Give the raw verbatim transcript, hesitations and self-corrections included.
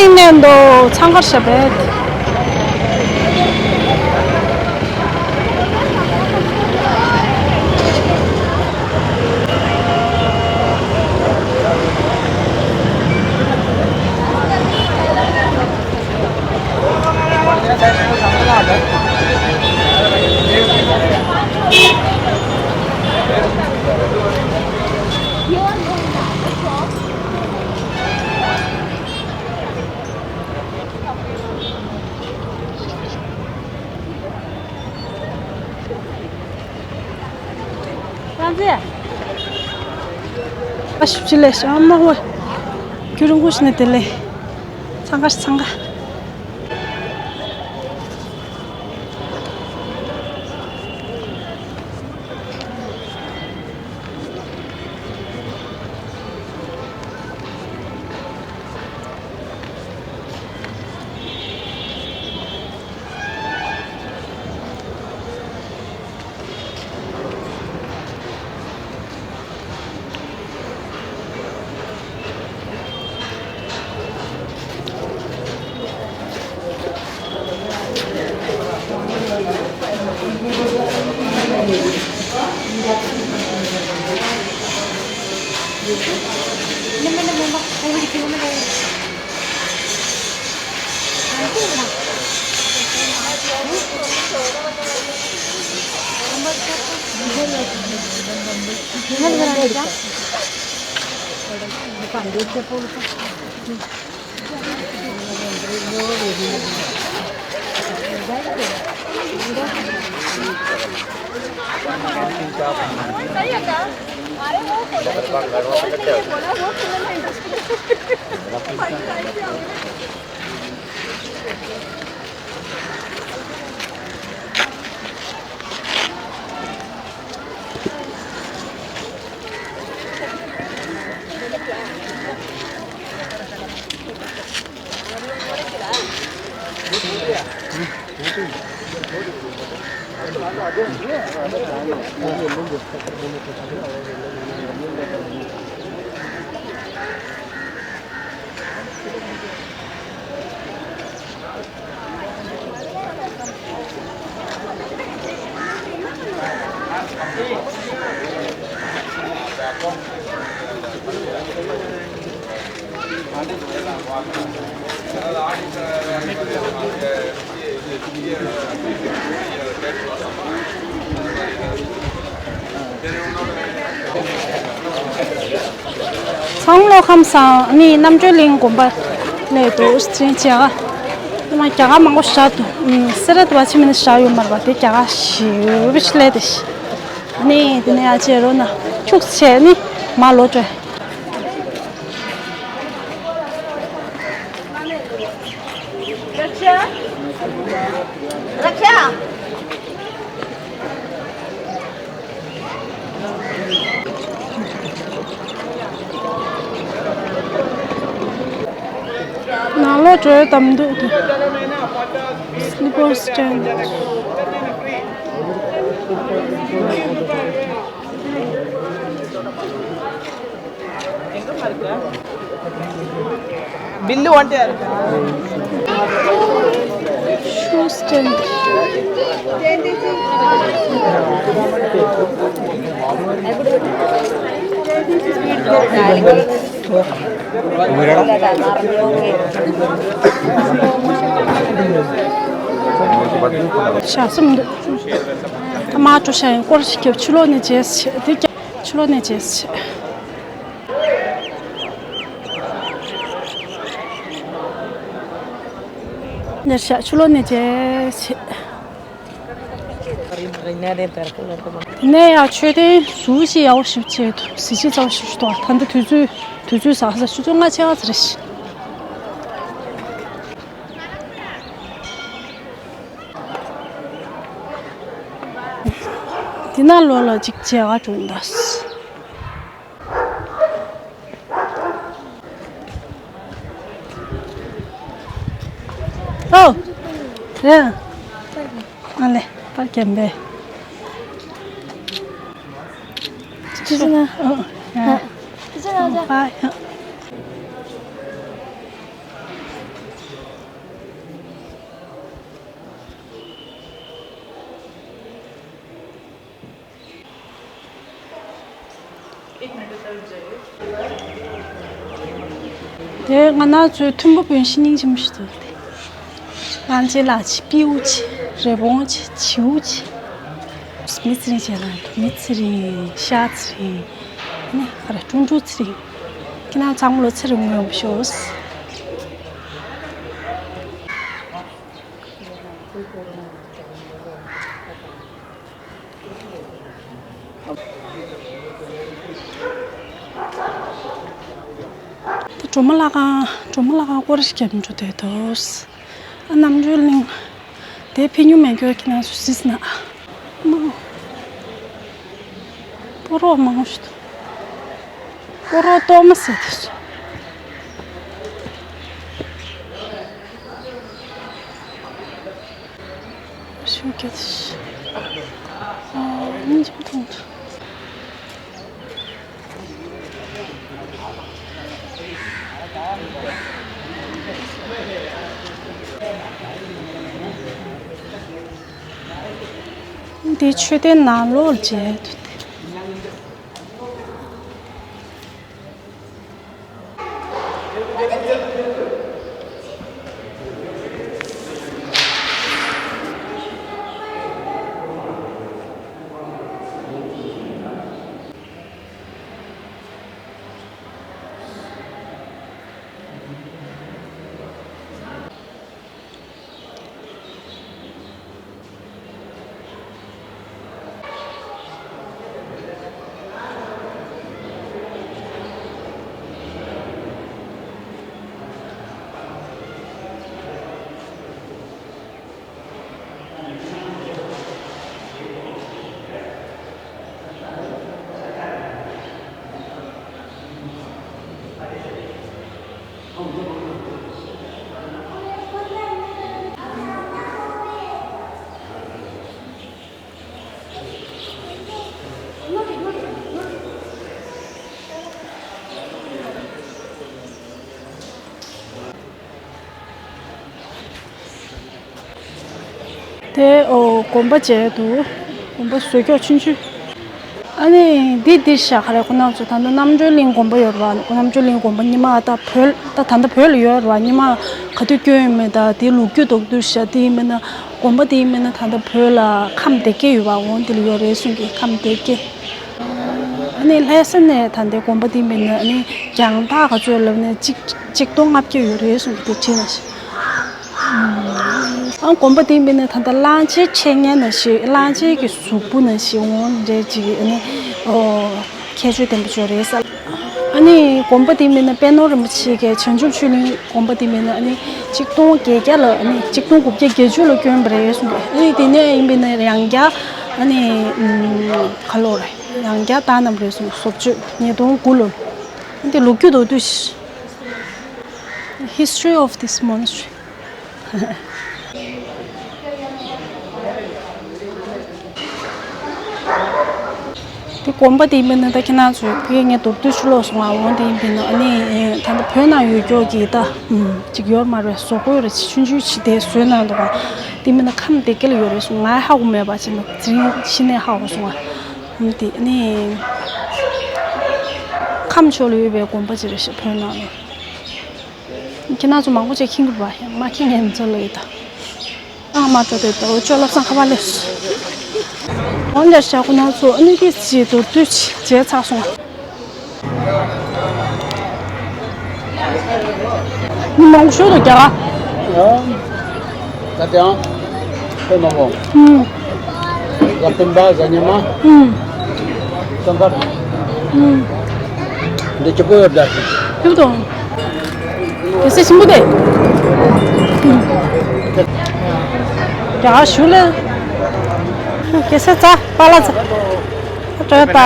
ནས་འདུག་འཚང་ཁར་བཞག་པས། རང་རྩེ། ཨ་ཞིབ་ཅི་ལས་ཤ་མ་ཧོ། ཁྱོད་རང་ཀུ་ཤི་ནས་དེ་ལས། འཚང་ཁ་འཚང་ཁ། ཚང་མ་ལོ་ཁམས་བཟང་། ནི་རྣམ་གྲོལ་གླིང་དགོན་པ་ནས་འདུག་ཟིན་བྱས། ཨ་མ་རྒྱ་གར་མང་པོ་བཞག་འདུག་སེ་ར་དུ་བ་ཕྱི་མི་ནི་བཞག་ཡོད་མ་རེད་པ། དེ་རྒྱ་གར་ཞེ་པོ་ཞིག་སླེབས་ཏེ། ནི་དེ་ནས་ཨ་ཅེ་རོ་ན་ཁྱུག་བྱས་ནི་མ་ལོ་བྲོས། ར་ཁྱ། ར་ཁྱ། ནང་ལོགས་འགྲོ་ཡ་དམ་འདུག་དེ། Slipper stand. Bill one day. Shoe stand. ཞག་གསུམ་འདུག་ད་མ་འགྲོ་ཤ་ཡིན་སྐོར་ཞིག་རྒྱབ། ཕྱི་ལོགས་ནས་མཇལ་ཞེས་དེ་རྒྱབ། ཕྱི་ལོགས་ནས་མཇལ་ཞེས། ཉེར་ཤག་ཕྱི་ལོགས་ནས་མཇལ་ཞེས། དེ་ནས་ཡང་མཆོད་རྟེན་ཟུར་ཞིག་ཡག་པོ་ཞིག་བྱས་འདུག་གཟི་བརྗིད་ཚ་པོ་ཞིག་ཞིག་འདུག་ད་ལྟ་དུས་ཚོད་དུས་ཚོད་ཟ་ས་ཆུ་ཚོད་ལྔ་ཕྱེད་ཀ་ཙམ་རེད་ཤག་འདི་ན་ལོ་ལ་ཅིག་མཇལ་ཁ་འགྲོ་འདུག་ཨོ། རེད། ཨ་ལེ། པར་རྒྱབ་པས། ཅི་ཟེར་ན། ཨོ། ཡ། ཅི་ཟེར་ན། ཨོ། པ། ཡ། དེ་ང་ན་ཚོའི་ཐུམ་པ་བོན་ཤི་སྙིང་རྗེ་མོ་ཞིག་འདུག་སྟེ། གླང་ཆེན་ལག་ཆེ་སྤྲེའུ་ཆེ་རི་བོང་ཆེ་བྱིའུ་ཆེ། མི་ཚེ་རིང་བྱས་ན་མི་ཚེ་རིང་ཤ་ཚེ་རིང་ནི་ཧ་ར་ཀྲུང་ཀྲུང་ཚེ་རིང་། ཁྱེད་རང་ཚང་མ་ལོ་ཚེ་རིང་མོ་ཡོང་བ་ཤོག་ད་གྲོ་མ་ལྷ་ཁང་གྲོ་མ་ལྷ་ཁང་སྐོར་ཞིག་བརྒྱབ་འགྲོ་བསྡད་འདུག་ཨ་རྣམ་གྲོལ་གླིང་། དེ་ཕན་ཡོན་མེད་རྒྱུ་ཁྱེད་རང་ཚོ་གཟིགས་ན། མང་། སྤོ་རོགས་མང་ཞིག་འདུག་སྤོ་རོགས་གཏོར་མ་ཟེར་དེ་སོ། ཞུ་རྒྱུ་དེ། ཨ། སྙིང་རྗེ་མཐོང་འདུག་འདི་མཆོད་རྟེན་ནང་ལོགས་མཇལ་དུ་བསྡད། དེ་ཨོ་དགོན་པ་མཇལ་འདུག་དགོན་པ་བཟོས་ཀྱོག་ཆུང་ཆུང་། ཨ་ནི་འདི་འདིར་བཞག་ག་རེ་ཁོ་ན་ཚོ་ད་ལྟ་རྣམ་གྲོལ་གླིང་དགོན་པ་ཡོད་རེད་བ། རྣམ་གྲོལ་གླིང་དགོན་པ་ཉི་མ་ད་བོད་ད་ད་ལྟ་བོད་ལ་ཡོད་རེད་བ། ཉི་མ་ག་དུས་སྐྱོན་ཡོད་མེད་ད་དེ་ལོ་རྒྱུས་རྡོག་རྡོག་བཞག་དེ་ཡིན་མིན་ན་དགོན་པ་དེ་ཡིན་མིན་ན་ད་ལྟ་བོད་ལ་ཁམས་སྡེ་དགེ་ཡོད་བ། འོང་དེ་ལ་ཡོད་རེད་གསུང་གི་ཁམས་སྡེ་དགེ། ཨ་ནི་ལྷ་ས་ནས་ད་ལྟའི་དགོན་པ་དེ་མིན་ན་ཨ་ནི་རྒྱང་ཐག་ག་ཚོད་ལབ་ན་གཅིག་གཅིག་སྟོང་ལྔ་བརྒྱ་ཡོད་རེད་གསུངས་ཀྱི་དེ་བྲིས་ན་ཞིག་ཨ་དགོན་པ་དེ་མིན་ན་ད་ལྟ་གླང་ཆེན་འཆད་ཉན་ན་ཞིག་གླང་ཆེན་གྱི་གཟུགས་པོ་ན་ཞིག་འོང་འདྲ་ཅིག་ཨ་ནི་ཨོ་ཁྱད་ཆོས་ལྡན་པ་ཅིག་རེད་ས། ཨ་ནི་དགོན་པ་དེ་མིན་ན་པད་ནོར་རིན་པོ་ཆེ་གི་བྱང་ཆུབ་ཆོས་གླིང་དགོན་པ་དེ་མིན་ན་ཨ་ནི་གཅིག་སྟོང་བརྒྱད་བརྒྱ་ལ་ཨ་ནི་གཅིག་སྟོང་དགུ་བརྒྱ་བརྒྱད་ཅུ་ལ་བསྐྱོན་པ་རེད་གསུངས་ཀྱི། ཨ་ནི་དེ་ནས་ཡིན་པས་ན་ཡང་བསྐྱར་ཨ་ནི་ཨམ་ག་ལོ་རེད། ཡང་བསྐྱར་བཏང་གནང་བ་རེད་གསུངས། བཟོ་བཅོས་ཉིས་སྟོང་དགུ་ལོ། འདི་ལོ་རྒྱུས་དོ་དུས། History of this monastery. དེ་དགོན་པ་དེ་ཡིན་པས་ན་ད་ཁྱེད་རང་ཚོས་ཕ་གི་ངས་མདོར་བསྡུས་ཤིག་ཀློག་སོང་ང་། འོང་དེ་ཡིན་པས་ན་ཨ་ནི་ད་ལྟ་བོད་ནང་ཡོད་ཀྱོག་གི་ད་ཅིག་ཡོད་མ་རེད། བཟོ་བཀོད་རེ་ཆུང་ཆུང་ཞིག་དེ་བཟོས་གནང་འདུག་ག་དེ་མིན་ན་ཁམས་སྡེ་དགེ་ལ་ཡོད་རེད་གསུངས། ང་ཧ་གོ་མེད་པ་བྱས་ན་དེ་རིང་ཕྱི་ནས་ཧ་གོ་སོང་ང་། འོང་དེ་ཨ་ནི་ཁམས་ཕྱོགས་ལ་ཡོད་པའི་དགོན་པ་ཅིག་རེད་ཤག་བོད་ནང་ལ། ཁྱེད་རང་ཚོ་མང་པོ་ཅིག་མཁྱེན་གྱི་རེད་པ། མ་མཁྱེན་མཁན་ཚོ་ལ་ཡོད་ད། ཨ་མ་འགྲོ་དེ་ད་འུ་ཅོ་བློ་བཟང་ཁ་པར་སླེབས་སོང་། འོན་ཀྱང་ཞག་ཁོ་ན་ཚོ་ཨ་ནི་དེ་ཅིག་མདོར་བསྡུས་ཅིག་མཇལ་ཚར་སོང་། མི་མང་པོ་ཞིག་འདུག་རྒྱ་གར། ད་དེའང་ཁོས་མ་གོ། ཨུམ། ག་སྟོན་པ་ག་ཉི་མ། ཨུམ། སྟོན་ཁ། ཨུམ། འདི་ཅི་པོ་ཡོད་ད། ཡོད་དོ། གལ་སྲིད་ཆེན་པོ་དེ། ཨུམ། རྒྱ་གར་ཞུ་ལེ། གལ་སྲིད་ཙ་པ་ལ་ཙ། སྤྲོད་པ།